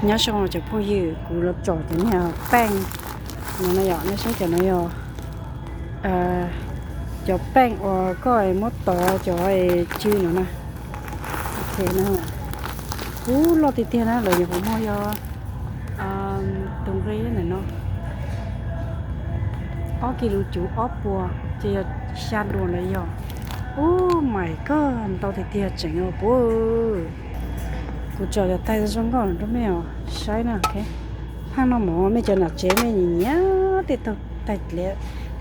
Nyob zoo cov phooj ywg, kuv los tsom cov niag peej no no yom, nej saib cov no yog cov peej uas koj muab tov cov cw no na. Kub loj tiag tiag na, lawv nyuam qhuav muag yog tus nqi ntawm no ob kis lus cuv ob puas, ces yog xya duas lawm yog. Ub, mais koj ntau tiag tiag tseem os puab. Kuv tsom cov tais zoo nkauj no rau mej os saib na. Phaaj no mog, mej cov nam tsev mej nyiam nyiam tej tug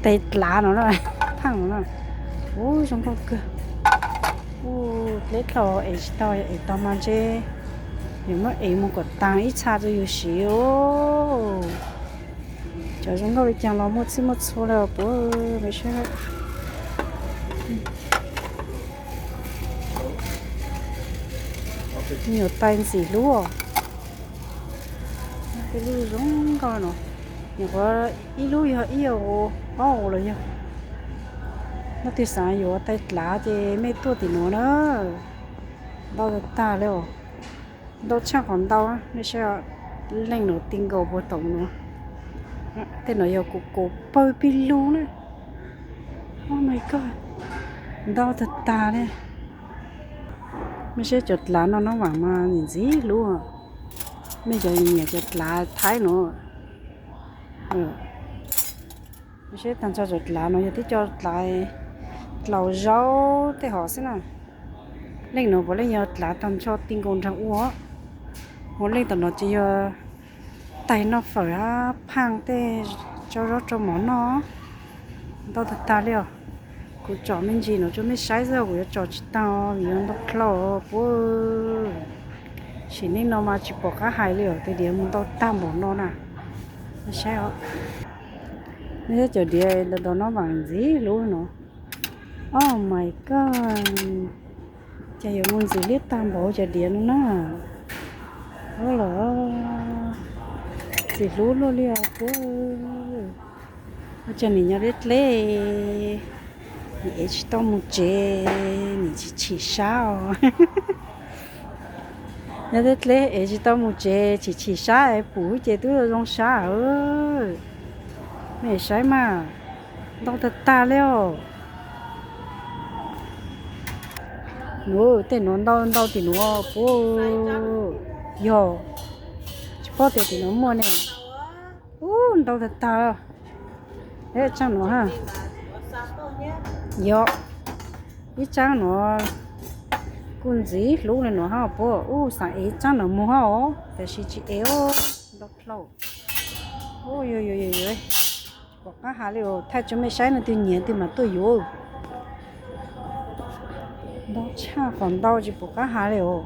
tais dlav no na, phaaj no na. Ub, zoo nkauj kawg. Ub, dleb dlhau es tsis tau, es tau mas ntshe yuav muab es mus kom taag ib txha rau yus siv os. Cov zoo nkauj li cas los muaj txhij muaj txhua li puab, mej saib. Nyuam tais ntxim hlub os. Tej lub zoo nkauj no, nyuam qhuav ib lub yog ib ob los yog. Leej twg xav yuav tais dlav ces mej tuaj tim nuav na. Ntau tag tag li os. Ntau tshaj qhov ntau, nej saib, leej nuav ti nkaus puag tom no. Tej no yog kuv kuv pawg pig lug na. Oh my god, ntau tag tag li. Mej saib cov dlav no, Noob Vaam mas ntxim hlub. Mej cov nyiam cov dlav Thaib no. Mej saib tag nrho cov dlav no yog tib co dlav dlaus zaub tej hov xwb na. Leej nuav puav leej yog dlav tag nrho ti nkaus nraag ua. Ua leej tom no ces yog tais noj fawm hab phaaj tej, rau zaub rau mov noj. Ntau tag tag li os. Kuv tsom me ntsis no rua mej saib xwb, kuv yuav tsom tsis taag vim yuav ntau dlhau puab. Sim neej no mas tsis pom qab hais li os, tus diav mus ntau tag npaum no na. Mej saib os. Mej saib cov diav ntau ntau no mas ntxim hlub no. Oh my god, cas yuav mus ntxim liab tag npaum cov diav no na. Ub los, ntxim hlub luaj li os puab. Ua cas nim nyob deb dleb, nim ev tsis tau mus tsev, nim tsis chim sab os. Nyob deb dleb ev tsis tau mus tsev, chim chim sab es pum ces twb zoo sab. Mej saib mas, ntau tag tag li os. Nuav tej nuav ntau ntau tim nuav puab, yog tsis paub tias tim nuav muaj ne. Ub, ntau tag tag. Ib tsaab nuav ha, yog ib tsaab nuav kuj ntxim hlub li nuav hab puab. Ub, xaav ev ib tsaab nuav moog hab os, tab sis tsis ev, ntau dlhau. Ub, yuav yuav yuav yuav, tsis pom qab has li os. Thaij rua mej saib, leej twg nyiam leej twg mas tuaj yuav. Ntau tshaj qhov ntau tsis pom qab has li os.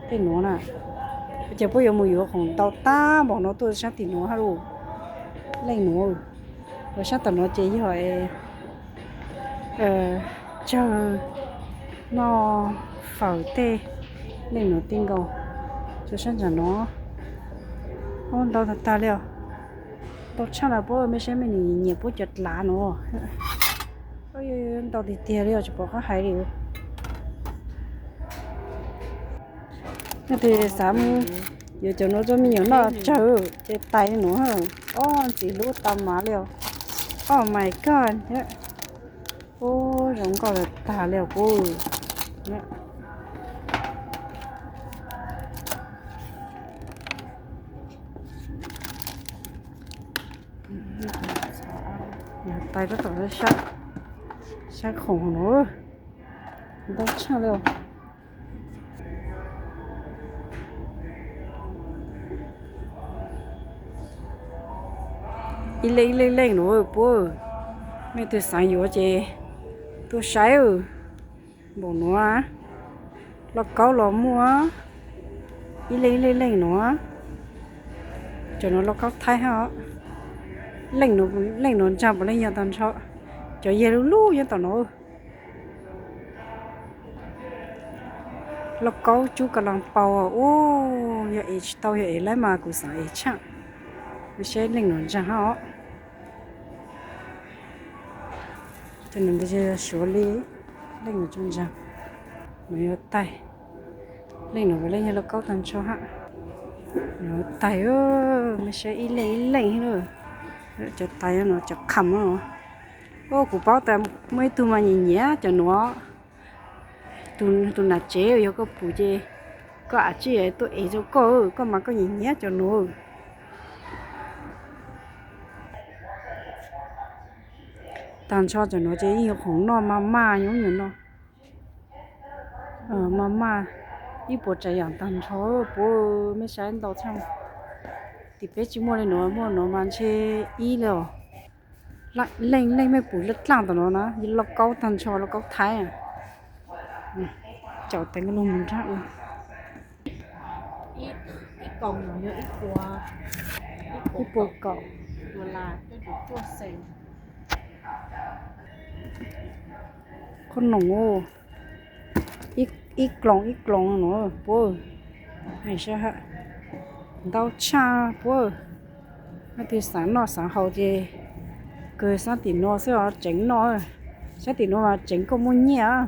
Tej nuav na, ces puab yuav mus yuav qhov ntau tag npaum no tuaj saab tim nuav hab lauj. Leej nuav, ua saab tom nuav ces yog tsawg noj fawm tej, leej nuav ti nkaus rua saab ntsag nuav. Ub, ntau tag tag li os. Ntau tshaj lawm puab, mej saib mej nyiam puab cov dlav nuav. Ntau tiag tiag li os, tsis pom qab hais li. Nej tes xav mus yuav cov nuav rua me nyuam noj tsawg ces tais nuav. Ob, ntxim hlub tas mas li os. Oh my god. Ub, zoo nkauj tag li os puab. Tais tab tom saib khoom nuav, ntau tshaj li os. Ib leej ib leej leej nuav puab, mej tus xaav yuav ces tuaj saib. Npaum nuav, lauj kaub los muaj, ib leej ib leej leej nuav. Cov nuav lauj kaub Thaib hab. Leej nuav ntsaag puav leej yog tag nrho. Cov yag lub lub nyob tom nuav. Lauj kaub cub ka loo pau. Ub, yog ev tsis tau, yog ev lawm mas kuv xaav ev tshaaj. Saib leej nuav ntsaag hab os. Suav li, leej nuav tsaug ntsaag, nuav yog tais. Leej nuav puav leej yog lauj kaub tag nrho hab. Nuav tais, mej saib ib leej ib leej lawm. Cov tais no cov kham no. Kuv paub tas muaj ib tug mas nyiam nyiam cov nuav. Tus nam tsev yog koj pum ces koj am tsij tuaj ev rau koj, koj mas koj nyiam nyiam cov nuav. Tag nrho cov nuav ces yeej yuav khoom noj maj maj nyob nyuag no. Maj maj ib puas tsav yam tag nrho puab, mej saib ntau tshaj. Tim peb tsis muaj li nuav, muaj nuav mas ntshe ib li os. Leej leej mej pum dlaaj dlaaj tom nuav na, lauj kaub tag nrho, lauj kaub Thaib. Caum teev lug mus nrag ua. Ib puas kaum. Qhob noom, ib kloos ib kloos no puab. Ntau tshaj puab. Leej twg xaav noj xaav haus ces kawg sab tim nuav xwb os, tseev noj. Sab tim nuav mas tseev koj muaj nyiaj,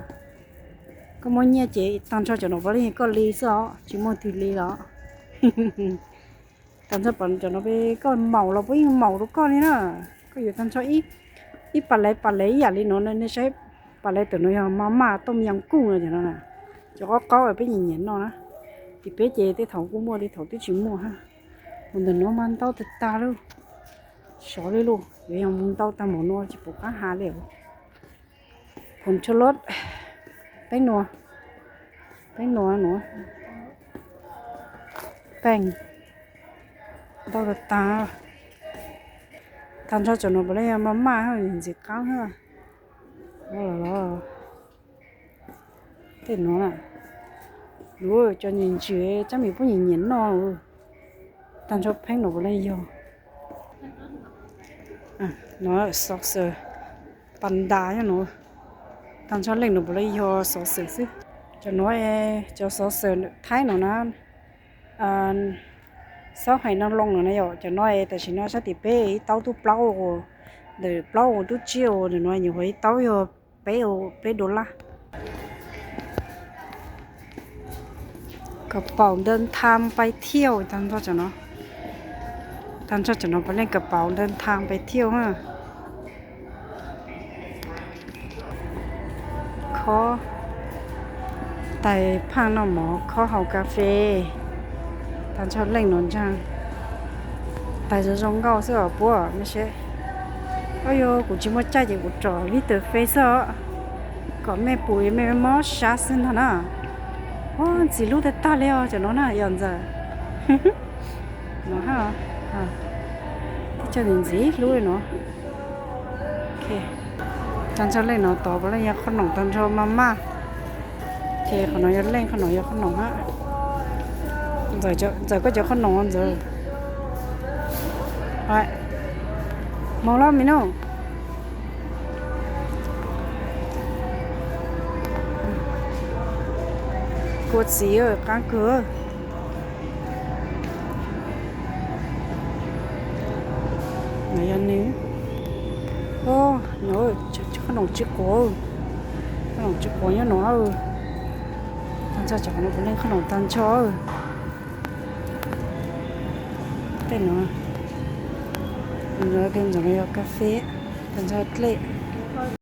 koj muaj nyiaj ces tag nrho cov nuav puav leej yog koj li xwb os, tsis muaj twg li los. Tag nrho cov nuav peb koj maum los puab yeej maum rau koj li na. Koj yuav tag nrho ib pas laiv pas laiv ib yam li nuav, nej saib pas laiv tom nuav yog maj maj tooj yas kuj no, cov no na, cov qaub qaub peb nyiam nyiam noj na. Tim peb ces tej thaum kuj muaj, tej thaum twb tsis muaj hab. Mus ntawm nuav mas ntau tag tag lauj. Sov li lauj, yuav yog mus ntau tag npaum nuav tsis pum qab has li. Phum tshua lod, peeb nuav, peeb nuav nuav, peeg, ntau tag tag. Tag nrho cov nuav puav leej yog maj maj hab ntxim qaab hab. Tej nuav na, luag cov nyiam ntsws tsab mis puab nyiam nyiam noj. Tag nrho peeb nuav puav leej yog, nuav saucer, panda nyob nuav. Tag nrho leej nuav puav leej yog saucer xwb. Cov nuav, cov saucer Thaib nuav na, xauv hais noj loo nuav na yom, cov nuav tam sim no sab tim peb ib taub tuaj plaub, ntawm plaub tuaj tsib, ntawm nuav nyuam qhuav ib taub yog peb, peb dollar. Kab paus ntawv tham pais thiauj tag nrho cov no. Tag nrho cov no puav leej kab paus ntawv tham pais thiauj na. Khob tais phaaj noj mov, khob haus kas fes. Tag nrho leej nuav ntsaag. Tais zoo zoo nkauj xwb os puab, mej saib. Auj yog kuv tsis muaj caij ces kuv tsom vib tawm fes xwb os, kom mej pum mej mob sab xwb ntag na. Ua ntxim hlub tag tag li os cov no na yom ntxawm. No hab, tib co ntxim ntxim hlub li no. Tag nrho leej no tod puav leej yog qhob noom tag nrho maj maj. Ces qhov no yog leej, qhov no yog qhob noom hab. Ntxawm koj cov qhob noom ntxawm. Hmoov loj me nuj. Kua txiv qaab kawg. No yog nws, qhob noom tsis quav, qhob noom tsis quav nyob no. Tag nrho cov no puav leej qhob noom tag nrho. Tej no, ntawm no yog kas fes, tag nrho dlej.